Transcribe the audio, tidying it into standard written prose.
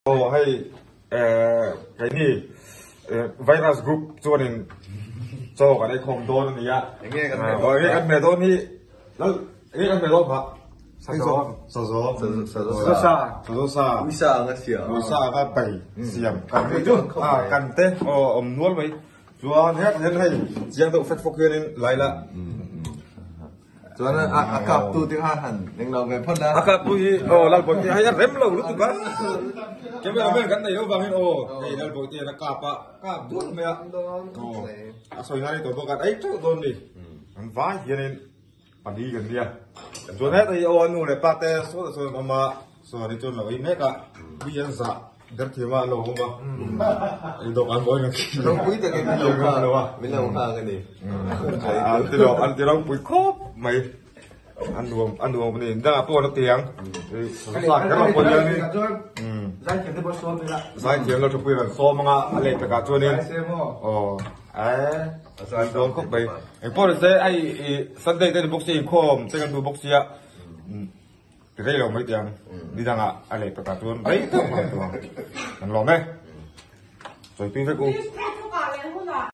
Aw hei keini virus group chuanin chaw kan ei khawm dawn a ni a. Enge kan hmeh dawn? Enge kan hmeh dawn hi lal enge kan hmeh dawn phah? Sazawm. Sazawm. Sazaw sa. Sazaw sa. Uisa anga siam. Uisa anga bai siam. Kan te chu kan te aw awm nual mai. Chuan hetah hian hei chiang deuh fek fawk hianin lai la. Chuan a kap tu te kha han eng lo ve phawt a. A kap tu hi aw Lalbawi te hei a rem lo lutuk a. Camera man kan nei lo vangin aw hei Lalbawi te hian a kap a kap dual mai a. Aw a sawi ngai tawh bawk a ei teuh dawn ni. An vai hianin pali kan nia. Chuan hetah hi aw a nu leh pa te saw saw an awm a saw ni chuan lo ei mek a mi an zah. Derthiam a lo awm a, i dawhkan mawi lang khi. Ropui takin min lo nghak a, min lo nghak a ni. An ti lo, an ti ropui khawp mai. A nuam, a nuam a ni. Dangah pawh an ti ang. Sa kher lo pawh hian in. Zaithiam te pawh sawm ila. Zaithiam lo thupui rawn sawm anga a leh takah chuanin. Aw, eh, dawn khawp mai. Engpawh ni se, hei Sunday te ni bawk sia inkhawm che kan duh bawk sia. Ti rei lo mai teh ang, ni dangah a leh takah chuan rei deuh mai tawh ang. Kan lawm e. Sawi tui vek u.